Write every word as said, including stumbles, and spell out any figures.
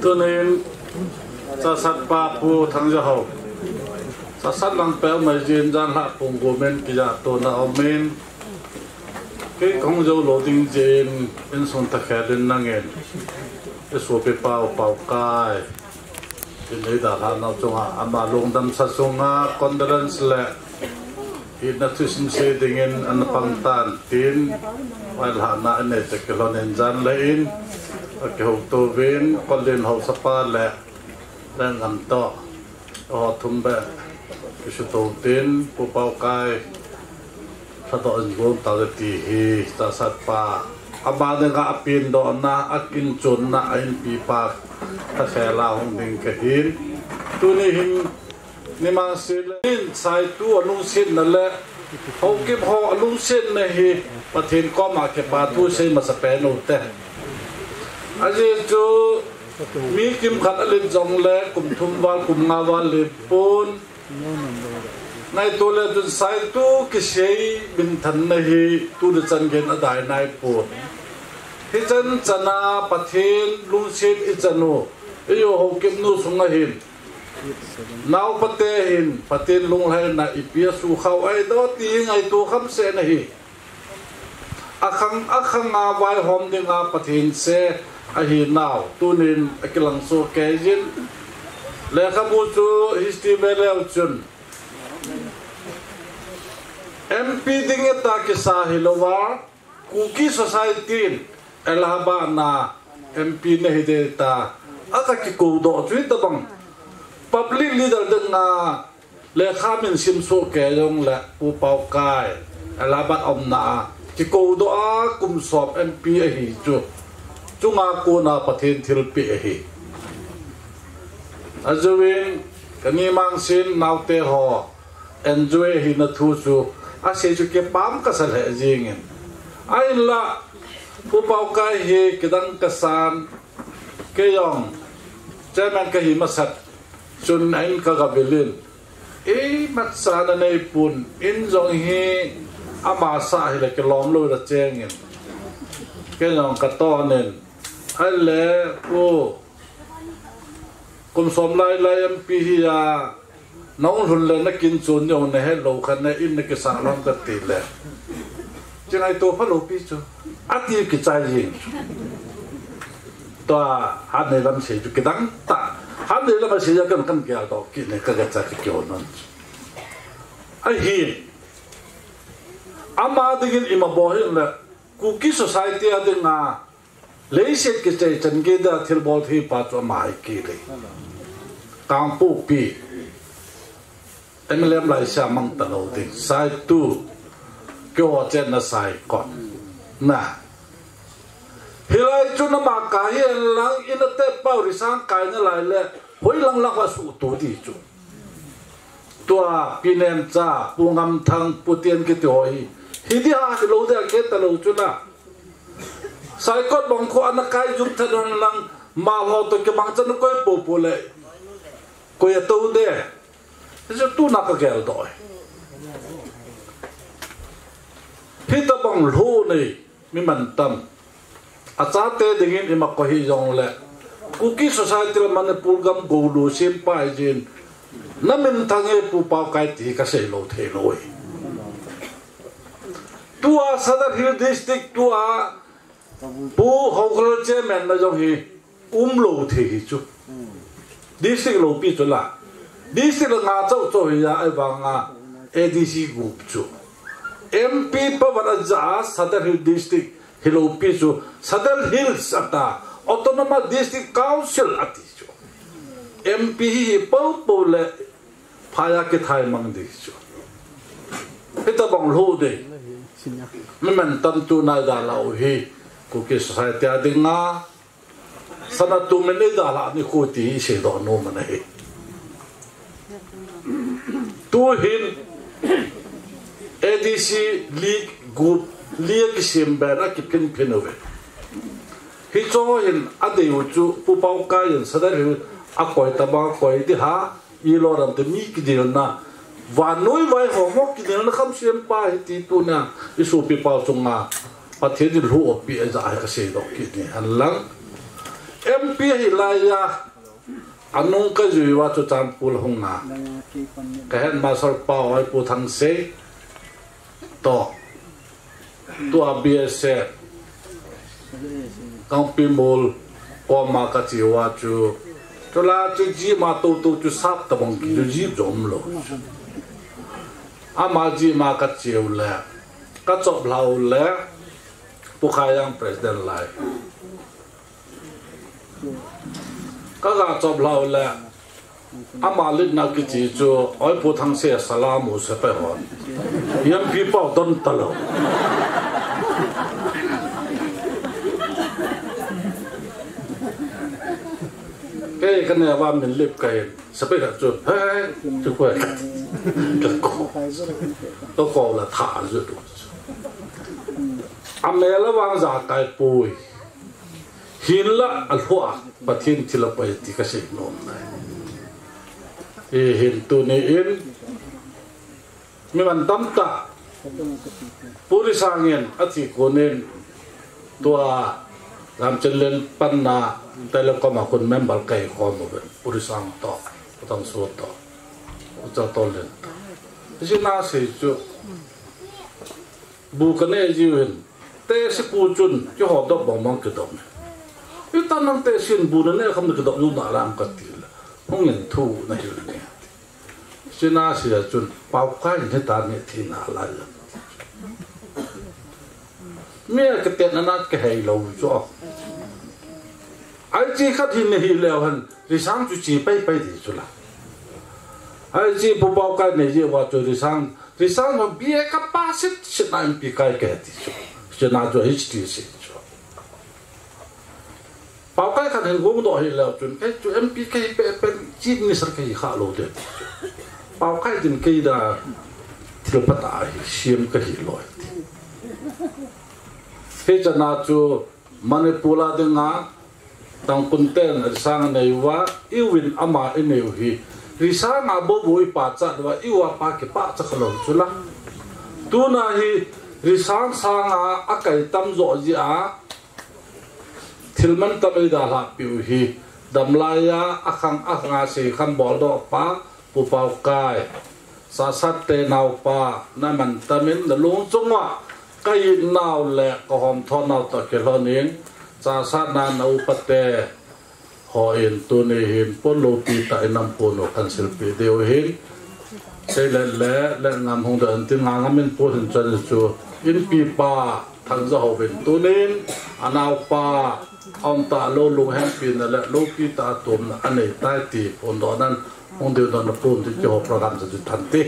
Tunin, Chahsatpa Pu Thangjaho. Chahsat lang peh mai jin jan la pung gumen kija to na omin. Kei kong jo lo ding jin, in sun ta khe din nangin. Isu pi pau pau kai. Tin ei da la nau chunga, ama lungdam sa sunga, condolence le. Hina thusim sei dingin ana pang tan tin, vaihomna anei ta kilhonin jan le in, akiho tovin, Kolin haosapa le, Lenggam to, aho thum be, kisu to tin, Pu Paokai, thadoh in gong tau ti hi, Chahsatpa, ama dinga apin dohna, akinchonna, a inpi pa, ta khela hung ding kahin, tuni hin, Nimang sile, in saitu alungsetna le, Haokip ho alungsetna hi, Pathen koma kipa thu sei masa pen u te. Ajeh chu, mi kimkhat alet jongle, kum thum val, kum nga val le pon. Ngaito le chun saitu kisei minthanna hi, tu le chan gei in adai nai pon. Hichan chana Pathen lungset ichan u, eiho Haokip nu sunga hin. Naopa te hin, Pathen lunglhaina ipi a sukhah u ahi doh ti ngaito kham seh na hi. Akhang, akhang a vaihom dinga Pathen se ahi nau, tunin akilang soh kei jin. Lekhabu chu history ve leu chun. M P ding e ta kisa hilou va, Kuki Society in Allahabad na M P na hi de ta, ata kikou doh chu hitabang. Public leader dinga lekha min sim soh kei jongle Pu Paokai, Allahabad umna a, kikou doh a kum som M P ahi chu. Chunga kona Pathen thilpeh ahi. Ajouvin, ka nimang sin naote ho, enjoy hina thu chu, asei chu kipah kasa lheh jingin. Ahinla, Pu Paokai hi kidang kasan, kei jong, chairman kahi masat, chun ahin ka gavil in. Imacha nanei pon, in jong hi, ama sa hile kilom lou la chengin. Kei jong katonin, ahile, Pu, kum som lai lai M P hi a, nahung lhun le nakinchon jong nahet lou khat na in nakisah lhon kati le. Chi ngaito phalou pi chu. Ati kichai jing. Tua, hanei lam sei chu kidang tah. Hanei lam sei ja kan kan gel doh kit ne ka ga cha ka kio non. Ahi. Ama dingin ima bol hih le. Kuki Society a dinga Leiset kichai chan gei dia thilbol thei pa chu ama hi kei le. Kangpokpi. M L M lai sia mang ta lou ding. Saitu. Keiho chenna Saikot. Na. Hilai chu nama ka hi en lang in a te pau ri sang kai na lai le. Hoi lang lang va su tu di chu. Tua Pi Nemcha, Pu Ngamthang, Pu Tian kiti ho hi. Hi di ha hi lou dia ke ta lou chu na. Saikot bang khu ana kai jum tha don lang, ma ho to ke bang chan koi po po le. Koi a to de. Chu tu na ka gel doi. Hitabang lhu nei, mi mantam. Achate dingin ima koi hi jongle. Kuki Society le Manipur gam golu sim pai jin. Na minthang e Pu Paokai ti ka sei lou thei lou e. Tua Sadar Hill District tua Pu Hokral Chairman na jong hi um lou thei hi chu. District lou pi chu la. District la nga chau chau hi ya ai vang a A D C group chu. M P power a ja Sadar Hill District hi lou pi chu. Sadar Hills ata Autonomous District Council ati chu. M P hi hi po po le Phaya kithai mang di chu. Hitabang lhu di. Mi mantam tu nai da lau hi. Kuki Society a dinga. Sana tu min ei da la ni khu ti sei doh nom ana hi. Tu hin A D C League group League kisim ber a kiphin phin uve. Hicho hin adei u chu Pu Paokai in Sadar Hill a koi tabang koi di ha. I lo ram te mi kidilna. Vannoi vaihom ho kidilna kham sem pa hi ti tunia. I sopi pau chunga. Pathen in lhu opi a ja hi ka sei doh kit ni. Han lang. M P hi lai a, anung ka jui uva chu Churachandpur hung a. Ka headmaster pa Oipu Thangsei toh, tua B S A, Kangpimol koma ka che uva chu, chule chu jeep ma tou tou chu sap tabang ki chu jeep jong umlou. Ama jeep ma ka che u le, ka chop lha u le, Pu Khaijang president lai. Ka ga chop lha u le, ama litna kiche chu, Oipu Thangsei salam u sepai hon. M P pa u don talou. Kei ka neh uva min lip ka hin, sepai khat chu, he, chu ko, ka ko. Ka ko la tha ju tu. A mel a vang ja kai pui. Hinla a lhua, Pathen thilha pai ti ka sei nom nai. Hihin tuni in, mi man tamtah, Pu Risang in, athi kon in, tua, Lamchinlen panna, telecom a kon member ka hi khom uvin, Pu Risang toh, Pu Thangso toh, Pu Chatollen toh. Hiche na sei chu, bu ka neh jiu hin, tehse pu chun, keiho dop bang bang kidop e. Ita nang tehse in bu na neh kham na kidop jiu na lam ka ti le. Hung in thu na hiu le. Hiche na sei a chun, Paokai in hita neh thei nalai le. Mi a kitetna na kihei lou chu. Ai chi khat hin na hi leu hen, Risang chu chi pai pai di chu la. Ai chi Pu Paokai nei ji uva chu Risang, Risang jong B A ka pass sit sit na M P kai ke ti chu. Chu na chu H T C chu. Paokai khat hin gong doh hi leu chun, kei chu M P ka hi pe pen, Chief Minister ka hi kha lou te. Paokai din kei da thil phat a hi, C M ka hi lou ti. Hiche na chu Manipur a dinga, Tangkhul ten Risang anei uva, i uvin ama i neiu hi. Risang a bobu i pachat uva, i uva pa kipachat kha lou chu la. Tuna hi Risang sanga a kai tam jo ji a, thil man tam i dalha piu hi. Damlai a, a khang a khang a sei kham bol doh pa, Pu Paokai, Sasat te naopa, na man tam in na lung chunga, ka it nau le ka hom thon nau toh kilhon in, Sasat na na upa te, ho in tuni hin pon loupi tah in nam pon u kan silpi diu hin, sei le le, le ngam hung doh in tin nga ngam in pon hin chan chu, inpi pa, Thangjahovin tunin, anaopa, aum talou lunghempi na le, loupi tah a tomna anei tai ti, phondoh nan, hung diu nan na pum ti, keiho program chu than ti.